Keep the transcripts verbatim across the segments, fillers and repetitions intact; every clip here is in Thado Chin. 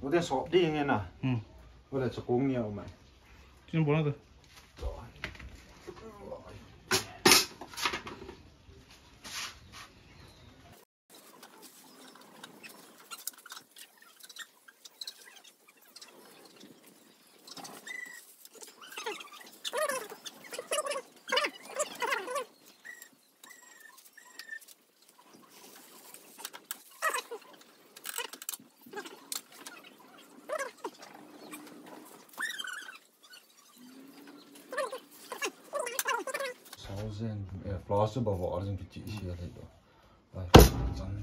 Ute sop ding nge na. Hmm. Ule chakung ni a umai. Chin bola ta. Thousand, eh, plus ba ba arjun kichi sia thei do. Ai, chan.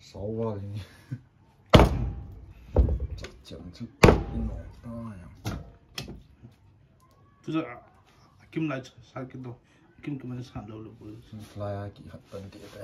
Sawa ni. Chak chang chu. No, ta ya. Chu sa, akim lai sa ki do. Akim ki man sa lo lo bu. Lai a ki hat tan ti te.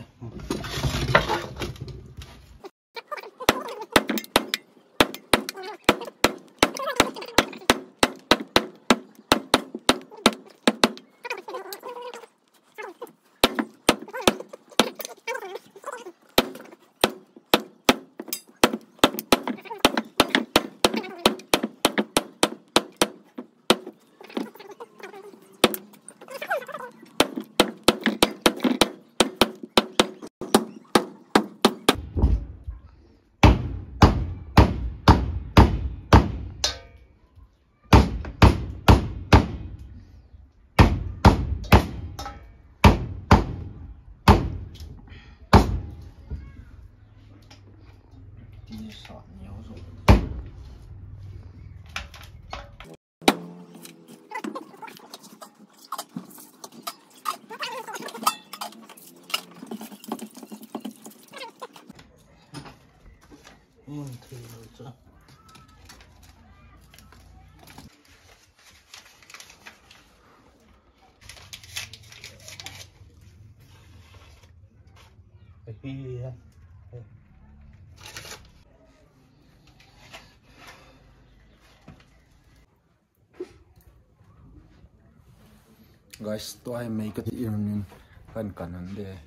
Guys, tua hi mei kati in, kan kan hon de.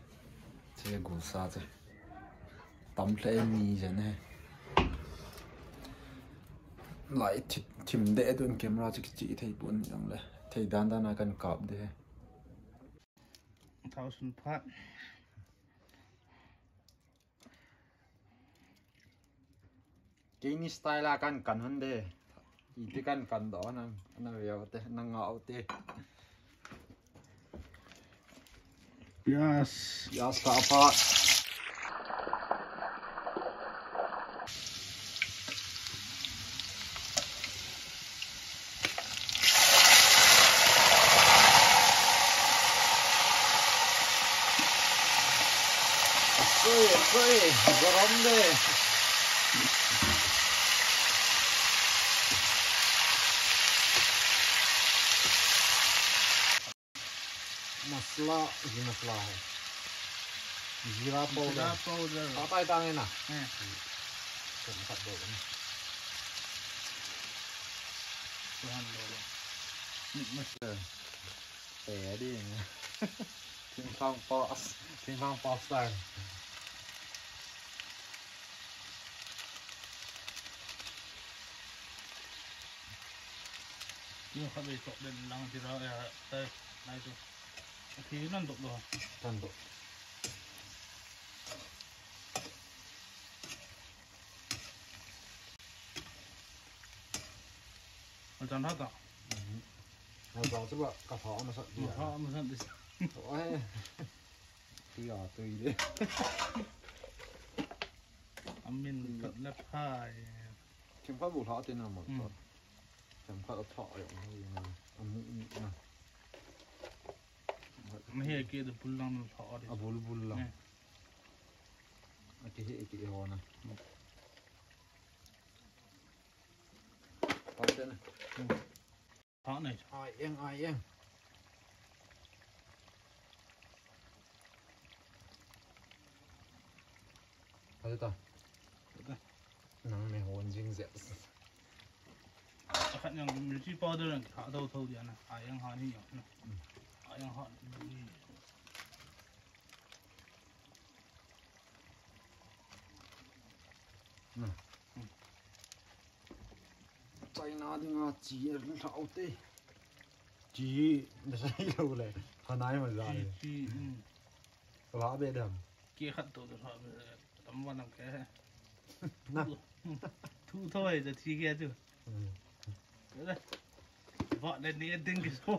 Che gu sa che. Tam hle mi je ne. Lai thi-, thim de tun camera chu kichi thei pon jong le. Thei dan dan a kan kap de. Thousand phat. Keini style a kan kan hon de. Iti kan kan do na, na veu te, na ngau te. Yes. Yes, apa. Oi, oi, garam de. Masala, ye masala hai. Jeera powder. Jeera powder. Patai tang na. Hmm. Kan khat do na. Tuhan do. Ni masala. Te di. Thingphang pass, thingphang pass tai. Ni kha be tok den lang ti ra ya, tai, nai tu. Ki nan tok do. Tan tok. Ajan hata. Hata chuba ka pha ama sa. Ma pha ama sa dis. Oi. Ti a tui de. Amin kat le phai. Thim khat bu lha te na ma. Thim khat a tha ya na. Amu na. Ma he ke de bul lang na tha de. A bul bul lang. A ki he ki ho na. Pau te na. Pau nei. Ai eng, ai eng. Pau ta. Nang ne hon jing zep. Akhat yang mirchi powder yang ha do tho dia na. Ai eng ha ni ya na. Ai eng ha. Paina dinga chi lhau te. Chi na sai lo le. Hanai ma za le. Chi, chi, um. Ka la be dam. Ke khat to de ha be. Tam wa nam ke. Na. Thu thoi de thi ke chu. Hmm. Ba le ni ding ke so.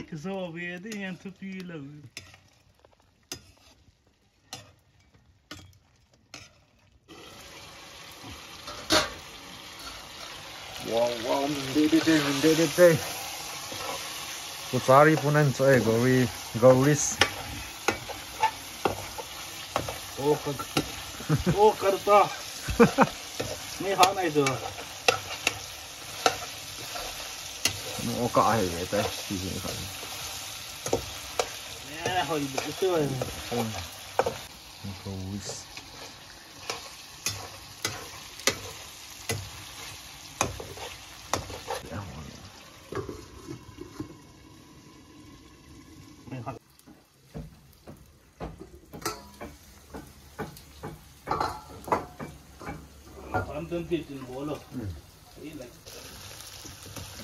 Ke so be ding yang thu pi lo. Wow, wow, min de de de, min de de de. Kuchari punan cho e, gori, goris. Oh, ka, oh, karta. Ni ha nai jo. No, ka ai ve ta, si si ka. Ne, hoi bu tu. Goris.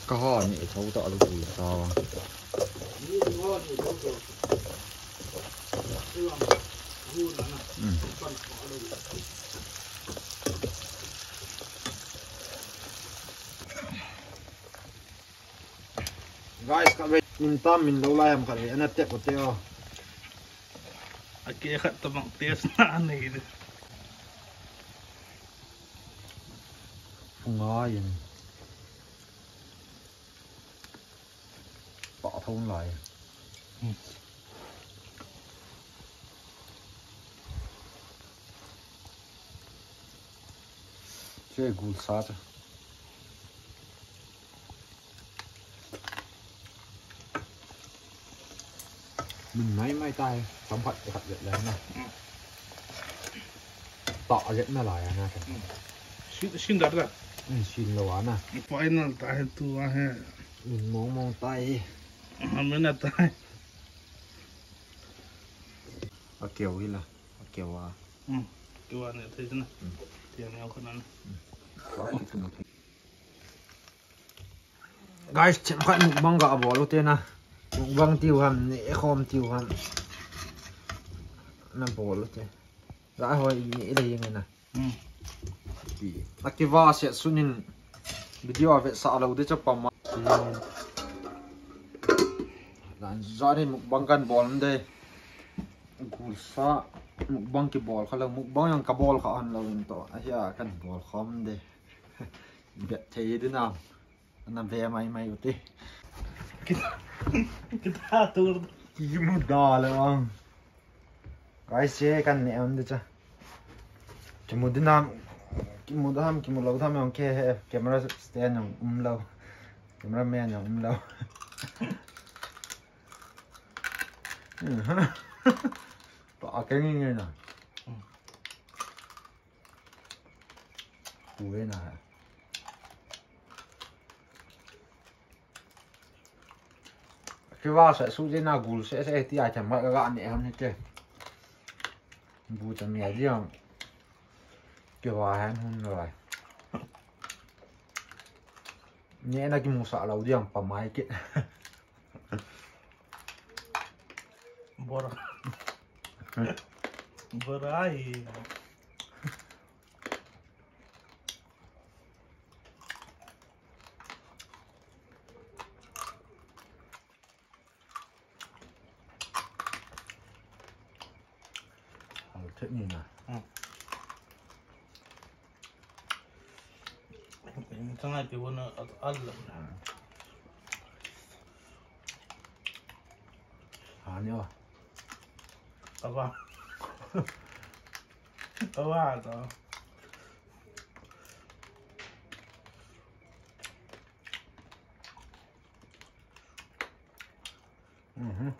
Ka ha ni thou ta lu ta. Guys, ka ve min tam min lo lai am khat ve ana tep ko te o. A ke khat to mang test na nei de. Funga yin. Pa thon lai. Hmm. Che gul sa cha. Min mai mai tai, tam khat khat le le na. Ta a jet na lai na. Sin, sin dar da. Hmm, sin lo ana. Final ta hai tu a hai. Min mong mong tai. Amen tai. A keu hi la. A keu a. Hmm. Keu a ne thei na. Hmm. Ti ne ko na. Hmm. Guys, chemkhat mukbang ga bol u te na. Mukbang tiu ham, ne khom tiu ham. Na bol u te. Ga hoi ni le yeng na. Hmm. Ti. A kiva se sunin video a vetsah lou de cha pa ma. Lan zani mukbang kan bol de. Gulsa mukbang kibol kha lou, mukbang jong kabol kha hon lou in to. Ahia kan bol khom de. Bet thei ding a. Ana ve mai mai u te. Kita, kita tur. Kimu da le ang. Guys, ye kan ne am de cha. Kimu ding ham, kimu da ham, kimu lou da ham jong ke he. Camera stand jong um lou. Camera man jong um lou. Mhm. Pa a ke ni ni na. Pu ve na. Kiva se su je na gul se se ti a cham ga ne ham ni te. Bu cham ya diam. Kiva han hun lo. Ne na kimu sa lou diam pa mai ke. Bora. Bora ai. Al thei ni na. Hmm. Tang ai ti wona al al. Hmm. Ani o. Aba. Aba to. Mhm.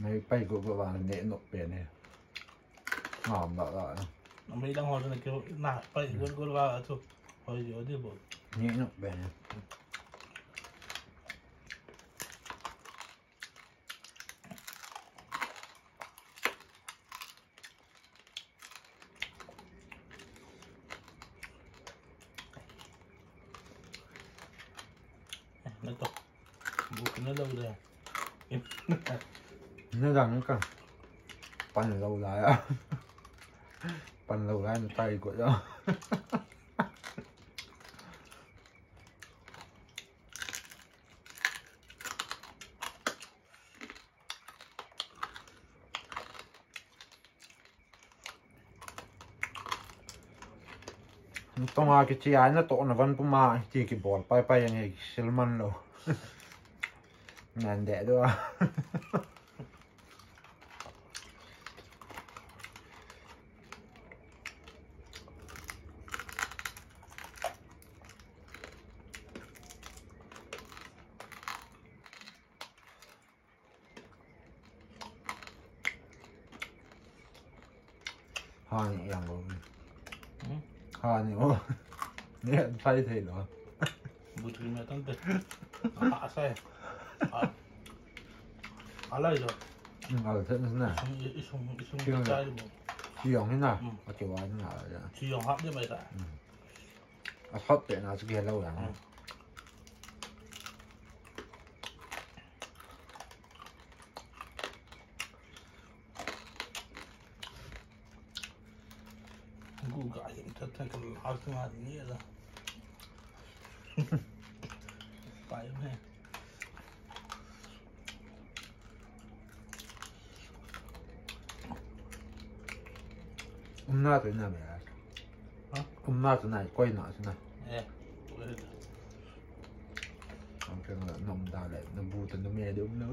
Nei pai go go va ne no pe ne. Ngam la la. Nei dang ho na ke na pai go go va tu. Hoi jo de bo. Ni no be. Nato. Buk na lo de. Na dang ka. Pan lo la ya. Pan lo la na tai ko ya. Tonga kichi ai na to na van puma ti kibol pai pai yang he silman lo. Nan de do. Hani yang lo. Hmm? Hani o. Ni sai thei lo. Bu thri me tan te. A sai. A. Alai jo. Hmm, alai thei na. Isung, isung, isung. Siyong. Sai mo. Siyong ni na. Hmm. A ke wa ni na ya. Siyong hap de mai ta. Hmm. A hot te na chu ke lo ya. Hmm. Gu ga yin ta ta kan hal ta ni la. Pai me. Umna tu na me. Ha? Umna tu na, koi na tu na. Eh. Ang keng la nom da le, na bu ta na me de um lo.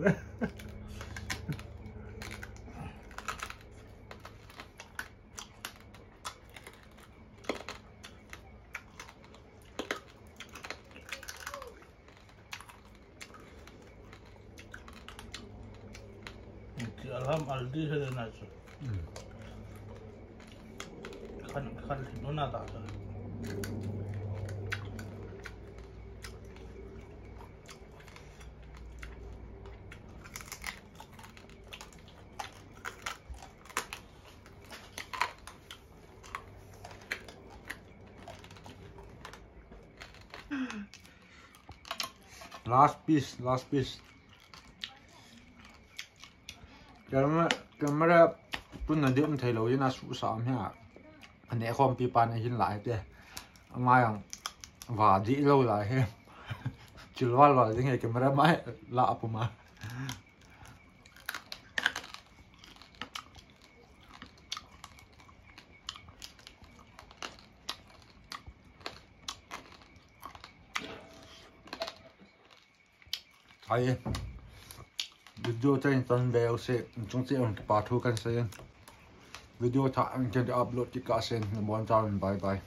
Ti alham aldi he na chu. Hmm. Khan, khan thi no na ta chu. Last piece, last piece. Camera, camera tun na dim thei lo, ina su sa am hia. Ane khom pi pa na hin lai te. Ama yang va di lo lai he. Chil val val ding he camera mai la apuma. Ai, video cha in tan veu se, chung che un pa thu kan se. Video tha ang chen upload ti ka sen, na bon cha, bye bye.